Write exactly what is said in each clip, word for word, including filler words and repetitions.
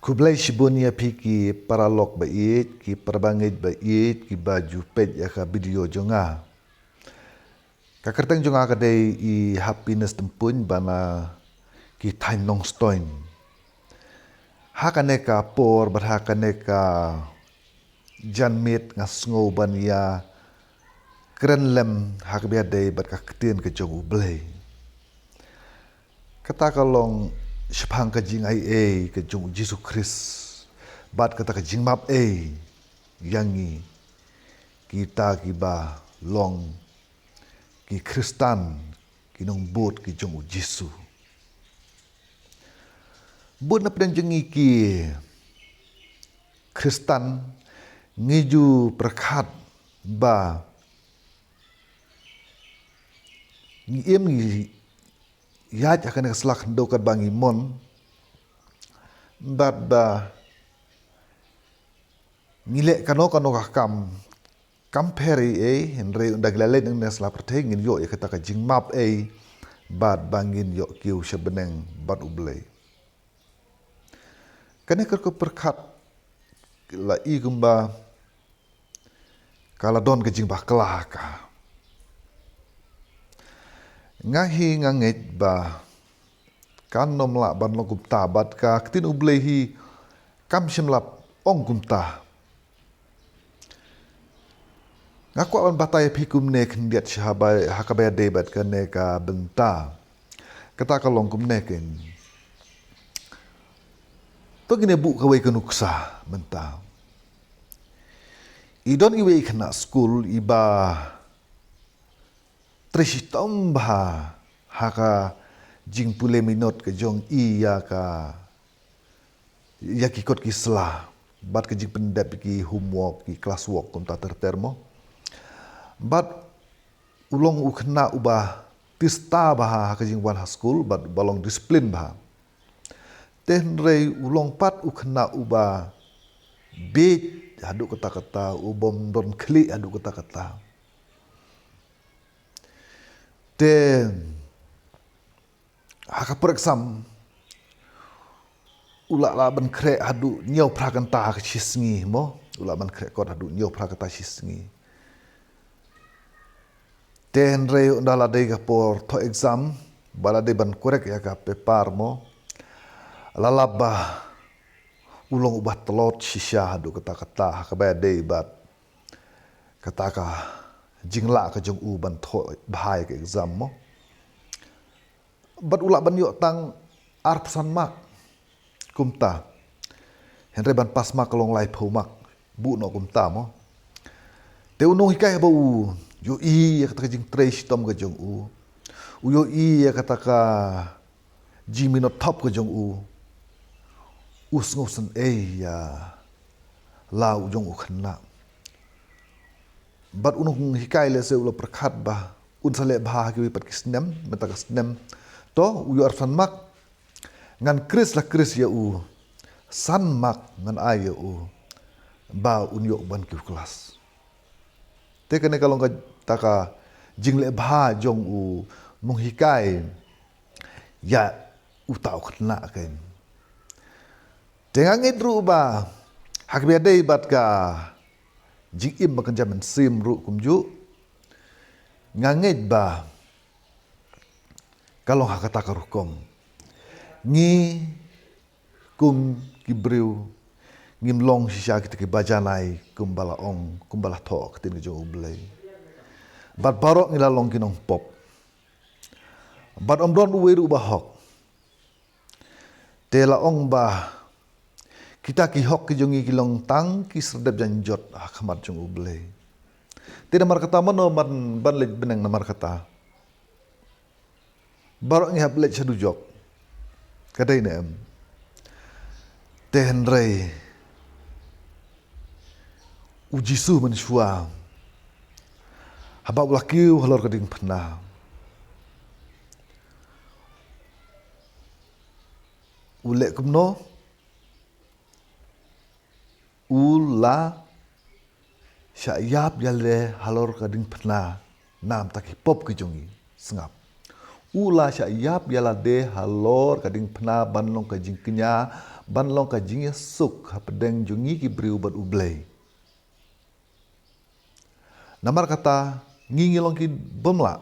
Khublei shibun ïa phi ki paralok ba ïeit, ki parabangeit ba ïeit, ki ba ju peit ïa ka video jong nga. Ka kyrteng jong nga ka dei i Happiness Tympuin ba na ki thaiñ Nongstoiñ. Ha kane ka por bad ha kane ka janmiet nga sngew ban ïa kren lem ha kaba ïadei bad ka ktien ka jong U Blei. Kata ka long shaphang ka jingai ei ka jong U Jisu Khrist bad kata ka jingmap ei ïa ngi kita ki ba long ki Khristan, ki nongbud ki jong U Jisu. Bun na pdeng jong ngi ki Khristan ngi ju pyrkhat ba ngi im ngi ïaid ha kane ka sla khyndew katba ngi mon bad ba ngi leh kano kano ka kam kam pher ei ei, hynrei ynda ngi la leit na kane ka sla pyrthei ngin ïoh ïa kata ka jingmap ei bad ba ngin ïoh kiew sha bneng bad U Blei. Kane ka rukom pyrkhat la i kumba ka la don ka jingbakla ka. Nga hi nga ngeit ba kan ym lah ban long kumta bad ka ktien U Blei hi kam shym la ong kumta. Nga kwah ban batai ïa phi kumne khyndiat sha ha ba, ha kaba ïadei bad kane ka bynta. Kata ka long kumne kein. To ngin ïa buh kawei ka nuksa mynta. I don iwei i khynnah skul i ba trei shitom bha ha ka jingpule minot ka jong i ïa ka, ïa ki kot ki sla bad ka jingpyndep ki homework, ki class work kumta ter ter mo. Bad u long u khynnah uba tista bha ha ka jingwan ha skul bad uba long disiplin bha. Te hynrei u long pat u khynnah uba bieit haduh katta katta, u bym don khlieh haduh katta katta. Te ha ka por exam u lah lah ban khreh haduh hynñiew phra kynta ha ka shi sngi mo, u lah ban khreh kot haduh hynñiew phra kynta shi sngi. Te hynrei ynda la dei ka por thoh exam ba la dei ban korek ïa ka paper mo, la lap ba u long uba tlot shisha haduh katta katta ha kaba ïadei bad kata ka jinglah ka jong u ban thoh bha ïa ka exam mo. Bad u lah ban ïoh tang arphew san mark kumta. Hynrei ban pass mark ka long laiphew mark, buh noh kumta mo. Te u nonghikai haba u ïohi ïa kata ka jingtrei shitom ka jong u, u ïohi ïa kata ka jingminot thop ka jong u, u sngewsynei ïa la u jong u khynnah. Bad u nonghikai lehse u la pyrkhat ba un sa leh bha ha kiwei pat ki snem, mynta ka snem to u ïoh arphew san mark, ngan kris la kris ïa u, san mark ngan ai ïa u ba un ïoh ban kiew klas. Te kane ka long kata ka jingleh bha jong u nonghikai ïa uta u khynnah kein. Te nga ngeit ruh ba ha kaba ïadei bad ka jingim ba kynja mynsiem ruh kumjuh, nga ngeit ba ka long ha kata ka rukom. Ngi kum ki briew ngim long shisha kita kiba janai kumba la ong, kumba la thoh ka ktien ka jong U Blei. Bad baroh ngi la long ki nongpop. Bad ym don uwei ruh ba hok. Te la ong ba kita ki hok ki jong ngi ki long tang ki serdep janjot ha khmat jong U Blei. Te namar kata mano ban, ban leit bneng namar kata? Baroh ngi hap leit sha dujok. Ka dei ne em? Te hynrei U Jisu mynshuwa haba u la kiew halor ka diengphna, u leh kumno? U la shah ïap ïaleh halor ka diengphna namar ki pop ki jong ngi. Sngap. U la shah ïap ïa lade halor ka diengphna ban long ka jingkñia, ban long ka jingïasuk hapdeng jong ngi ki briew bad U Blei. Namar kata, ngi ngi long ki bym lah.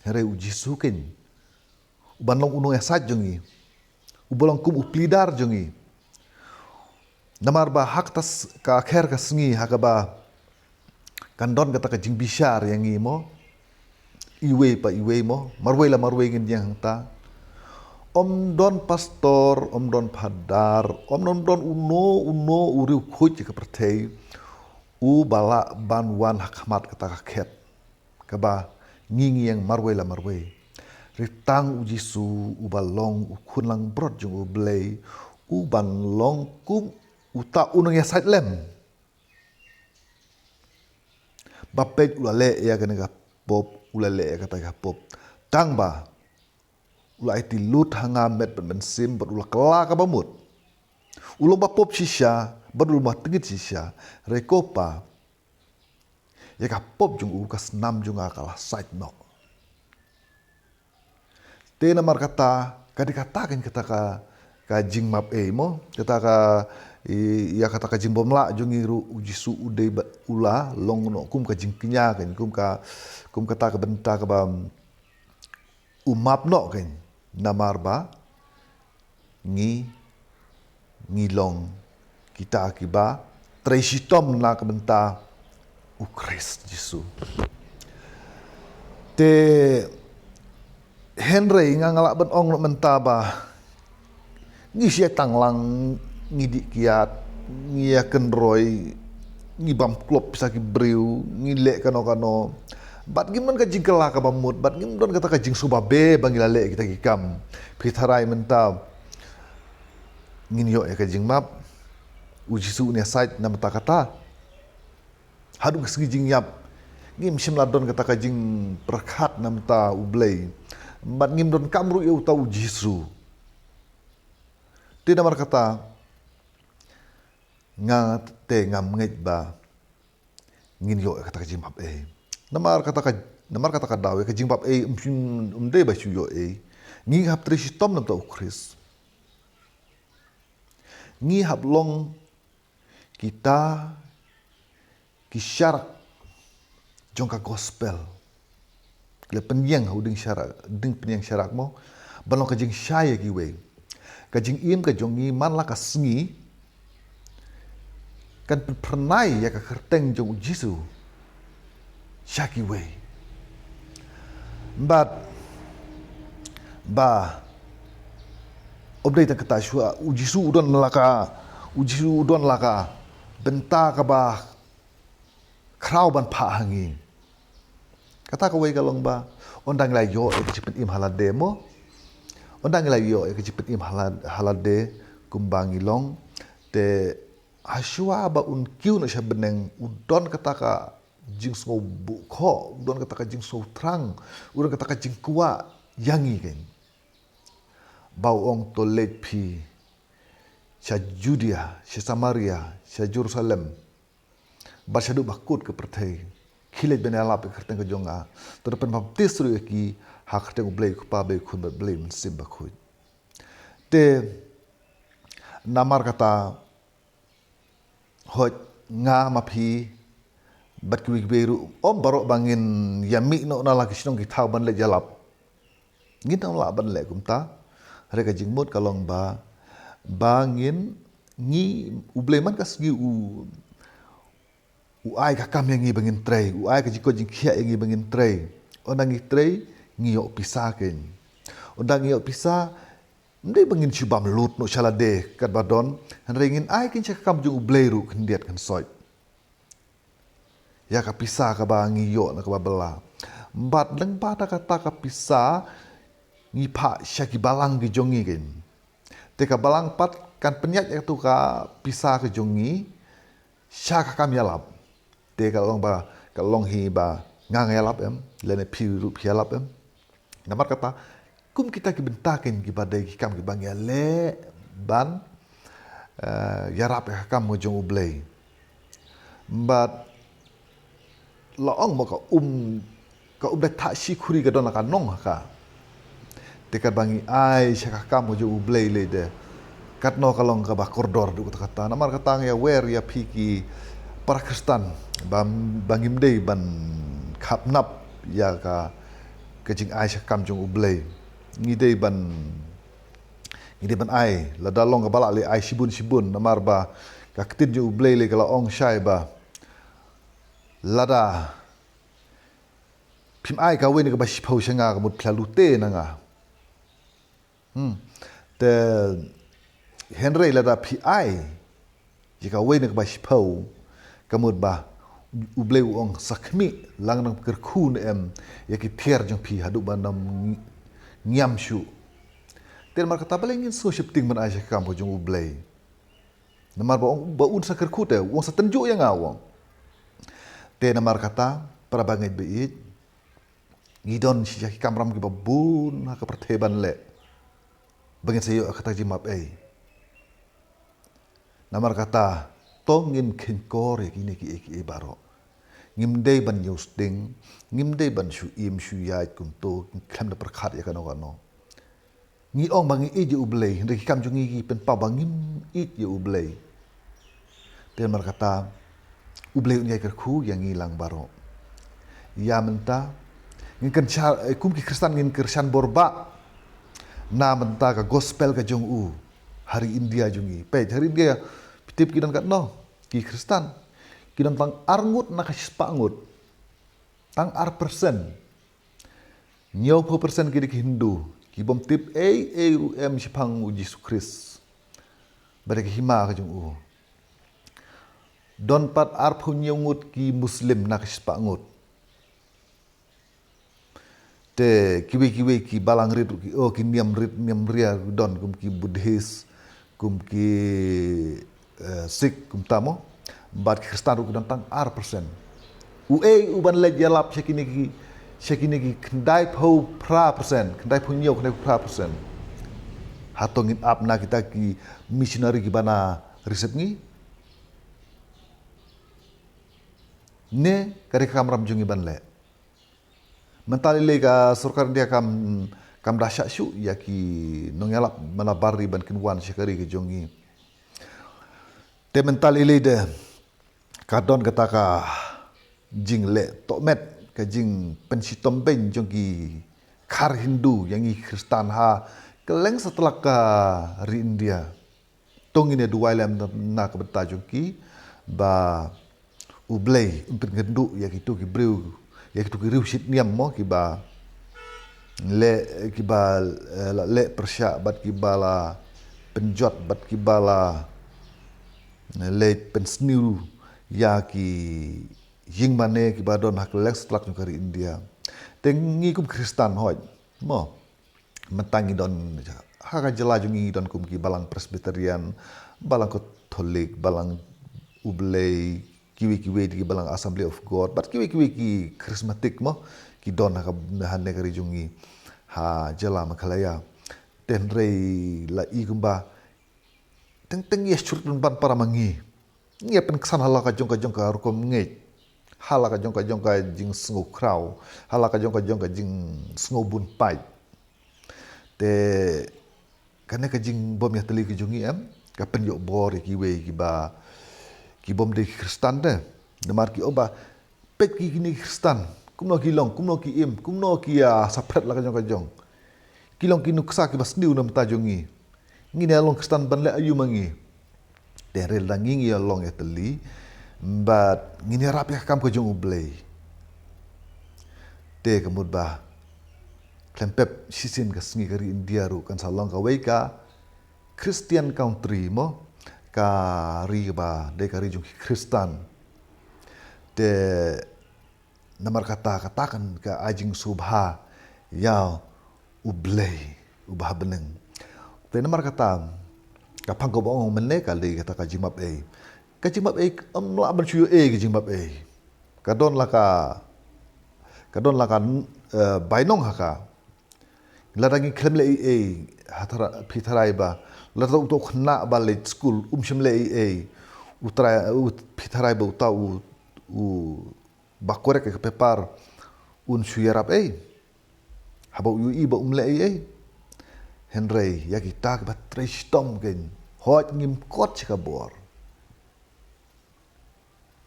Hynrei U Jisu keiñ, uban long u nongïasaid jong ngi, uba long kum u pleader jong ngi. Namar ba ha kata s-, ka kher ka sngi ha kaba kan don kata ka jingbishar ïa ngi mo, iwei pa iwei mo, marwei la marwei ngin ïeng hangta. Ym don pastor, ym don phadar, ym don, don uno uno u riewkhuid ka pyrthei uba lah ban wan ha khmat kata ka khet kaba ngi ngi ïeng marwei la marwei. Hynrei tang U Jisu uba long u khun langbrot jong U Blei, uban long kum uta u nongïasaid lem. Ba peit u la leh ïa kane ka pop, u la leh ïa kata ka pop. Tang ba u la aiti lut ha nga met bad mynsiem bad u la kylla kaba mut. U long ba pop shisha bad u long ba tngit shisha. Hynrei ko Pa, ïa ka pop jong u, ka snam jong nga ka la sait noh. Te namar kata, ka dei kata keiñ kata ka, ka jingmap ei mo, kata ka, i-, ïa kata ka jingbymlah jong ngi ruh U Jisu u dei ba u la long noh kum ka jingkñia keiñ, kum ka, kum kata ka bynta kaba u map noh keiñ, namar ba ngi, ngi long kita kiba trei shitom na ka bynta U Khrist Jisu. Te hynrei nga nga lah ban ong noh mynta ba ngi shah tang lang, ngi dih kiad, ngi ïa kynroi, ngi bam klop pisa ki briew, ngi leh kano kano. Bad ngim don ka jingkylla kaba mut, bad ngim don kata ka jingsngewbabe ba ngi la leh kita ki kam. Phi tharai mynta ngin ïoh ïa ka jingmap? U Jisu un ïasaid na mynta kata. Haduh ka sngi jingïap ngim shym la don kata ka jingpyrkhat na mynta U Blei. Bad ngim don kam ruh ïa uta U Jisu. Te namar kata nga te ngam ngeit ba ngin ïoh ïa kata ka jingmap ei. Namar kata ka, namar kata ka daw ïa ka jingmap ei um, um dei ba shu ïoh ei. Ngi hap trei shitom na bynta U Khrist. Ngi hap long kita ki sharak jong ka gospel. Ki la pynïeng ha u dieng sharak, dieng pynïeng sharak mo, ban long ka jingshai ïa kiwei. Ka jingim ka jong ngi man la ka sngi kan pynphyrnai ïa ka kyrteng jong U Jisu sha kiwei. Bad ba ym dei tang kata shuh, U Jisu u don la ka, U Jisu u don la ka bynta kaba khraw ban phah ha ngi. Kata kawei ka long ba ynda ngi la ïoh ïa ka jingpynim ha lade mo, ynda ngi la ïoh ïa ka jingpynim ha la, ha lade kumba ngi long, te hashwa ba un kiew noh sha bneng, u don kata ka jingsngewbha, u don kata ka jingsngewthrang, u don kata ka jingkwah ïa ngi keiñ. Ba u ong, to leit phi sha Judea, sha Samaria, sha Jerusalem, bad shaduh ba kut ka pyrthei, khie leit ban ïalap ïa ka kyrteng ka jong nga. To da pynbaptis ruh ïa ki ha ka kyrteng U Blei U Kpa, Blei U Khun bad Blei U Mynsiem Bakhuid. Te namar kata, hooid, nga ma phi bad kiwei kiwei ruh, ym baroh ba ngin ïa mih noh na la ki shnong ki thaw ban leit ïalap. Ngin ym lah ban leh kumta. Hynrei ka jingmut ka long ba, ba ngin, ngi, U Blei man ka sngi u, u ai ka kam ïa ngi ba ngin trei, u ai ka jingkoit jingkhiah ïa ngi ba ngin trei. Ynda ngi trei, ngi ïoh pisa keiñ. Ynda ngi ïoh pisa, ym dei ba ngin shu bam lut noh sha lade katba don, hynrei ngin ai keiñ sha ka kam jong U Blei ruh khyndiat khynsoit. Ïa ka pisa kaba ngi ïoh na kaba bylla. Bad lyngba da kata ka pisa ngi phah sha ki balang ki jong ngi keiñ. Te ka balang pat kan pynïaid ïa katu ka pisa ka jong ngi sha ka kam ïalap. Te ka long ba, ka long hi ba nga nga ïalap em, lane phi ruh phi ïalap em. Namar kata, kum kita ki bynta keiñ kiba dei ki kam kiba ngi ïaleh ban, eh, ïarap ïa ka kam jong U Blei. Bad la ong mo ka um, ka um da thah shi khuri ka don la ka nong ha ka. Te katba ngi ai sha ka kam ka jong U Blei lei de, katno ka long kaba kordor haduh katta katta. Namar kata ngi ïawer ïa phi ki para Khristan ba, ba ngim dei ban khapnap ïa ka, ka jingai sha ka kam jong U Blei. Ngi dei ban, ngi dei ban ai, lada long kaba lah lei ai shibun shibun, namar ba ka ktien jong U Blei lei ka la ong shai ba lada phim ai kawei na kaba shiphew sha nga, ka mut phi la lute na nga. Hmm. Te hynrei lada phi ai ïa kawei na kaba shiphew, ka mut ba U Blei u ong sa khmih, lang nang kyrkhu ne em ïa ki thiar jong phi haduh ban ym ngiam shuh. Te namar kata balei ngin sngew sheptieng ban ai sha ka kam ka jong U Blei? Namar ba ong, ba un sa kyrkhu te, u ong sa tynjuh ïa nga, u ong. Te namar kata, para bangeit ba ïeit, ngi don shi ïa ki kamram kiba bun ha ka pyrthei ban leh ba ngin sa ïoh kata ka jingmap ei. Namar kata, to ngin kheiñkor ïa kine kiei kiei baroh. Ngim dei ban ñiewsting, ngim dei ban shu im shu ïaid kumto, ngim khlem da pyrkhat ïa kano kano. Ngi ong ba ngi ïeit ïa U Blei, hynrei ki kam jong ngi ki pynpaw ba ngim ïeit ïa U Blei. Te namar kata, U Blei un ïai kyrkhu ïa ngi lang baroh. Ïa mynta, ngin kyrshan, eh, kum ki Khristan ngin kyrshan bor ba na bynta ka gospel ka jong u ha ri India jong ngi. Peit, ha ri India, phi tip ki don katno ki Khristan? Ki don tang ar ngut na ka shispah ngut. Tang ar persen. Hynñiewphew persen ki dei ki Hindu, ki bym tip ei ei ruh em shaphang U Jisu Khrist bad ka hima ka jong u. Don pat arphew hynñiew ngut ki Muslim na ka shispah ngut. Te kiwei kiwei ki balang rit ruh ki, oh, ki niam rit niam ria ruh don, kum ki Buddhist, kum ki, eh, Sikh, kumta mo. Bad ki Khristan ruh ki don tang ar persen. Uei u ban leit ïalap sha kine ki, sha kine ki khyndaiphew phra persen, khyndaiphew hynñiew, khyndaiphew phra persen? Hato ngin ap na kita ki missionary kiba na receive ngi? Ne ka dei ka kamram jong ngi ban leh? Mynta lei lei ka sorkar India kam, kam da shah shuh ïa ki nongïalap mano bar ri ban kin wan sha ka ri ka jong ngi. Te mynta lei lei de ka don kata ka jingleh tohmet, ka jingpynshitom beiñ jong ki khar Hindu ïa ngi Khristan ha kylleng satlak ka ri India. To ngin ïa duwai lem na ka bynta jong ki ba U Blei un pynkynduh ïa kito ki briew, ïa kito ki riewshit niam mo, kiba leh, kiba, eh, la leh pyrshah bad kiba la pynjot bad kiba la leh pynsniew ïa ki ïingmane kiba don ha kylleng satlak jong ka ri India. Te ngi kum Khristan hoi mo, mynta ngi don ha ka jylla jong ngi, ngi don kum ki balang Presbyterian, balang Katholik, balang U Blei, kiwei kiwei de ki balang Assembly of God bad kiwei kiwei ki Charismatic mo, ki don ha ka, ha ne ka ri jong ngi ha jylla Meghalaya. Te hynrei la i kumba teng teng ïa shuh ban ban para ma ngi. Ngi ïa pynksan ha la ka jong ka jong ka rukom ngeit, ha la ka jong ka jong ka jingsngewkhraw, ha la ka jong ka jong ka jingsngewbun paid. Te kane ka jingbym ïatylli ka jong ngi em, ka pynïoh bor ïa kiwei kiba, ki bym dei Khristan de. Namar ki ong ba, peit ki kine ki Khristan, kumno ki long, kumno ki im, kumno ki ïa sa phret la ka jong ka jong. Ki long ki nuksa kiba sniew na bynta jong ngi. Ngin ïa long Khristan ban leh aïu ma ngi? Te hynrei lada ngi ngi ïa long ïatylli bad ngin ïarap ïa ka kam ka jong U Blei, te ka mut ba khlem pep shisien ka sngi ka ri India ruh kan sa long kawei ka Christian country mo, ka ri kaba dei ka ri jong ki Khristan. Te namar kata, kata kan ka ai jingsngewbha ïa U Blei uba ha bneng. Te namar kata, ka phang kaba ong mynne ka dei kata ka jingmap ei. Ka jingmap ei ym lah ban shu ïoh ei ka jingmap ei. Ka don la ka, ka don la ka, eh, bainong ha ka. Lada ngi khlem leh ei ei, ha tharai, phi tharai ba lada uto u khynnah ba leit skul um shym leh ei ei, u tharai, u, phi tharai ba uta u, u ba korek ïa ka paper un shu ïarap ei? Haba u ïohi ba um leh ei ei. Hynrei ïa kita kiba trei shitom kein, hooid ngim kot sha ka bor.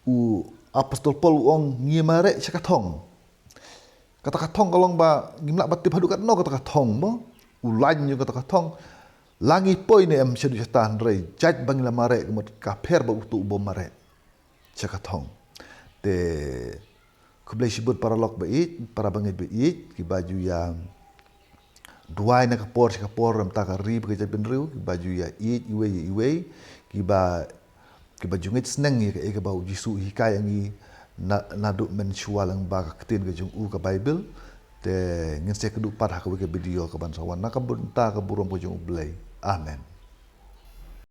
U Apostol Paul u ong ngi mareh sha ka thong. Kata ka thong ka long ba ngim lah ban tip haduh katno kata ka thong mo. U lain ïa kata ka thong. La ngi poi ne em sha dujata hynrei jait ba ngi la mareh ka mut ka pher ba uto u bym mareh sha ka thong. Te khublei shibun paralok ba ïeit, para bangeit ba ïeit, kiba ju ïa duwai na ka por sha ka por, na ka bynta ka ri bad ka jaitbynriew, kiba ju ïa ïeit iwei ïa iwei, kiba, kiba ju ngeit sneng ïa kaei kaba u Jisu u hikai ïa ngi na, naduh mynshuwa lyngba ka ktien ka jong u ka Baibl. Te ngin sa ïakynduh pat ha kawei ka video kaban sa wan, na ka bynta ka burom ka jong u Blei. Amen.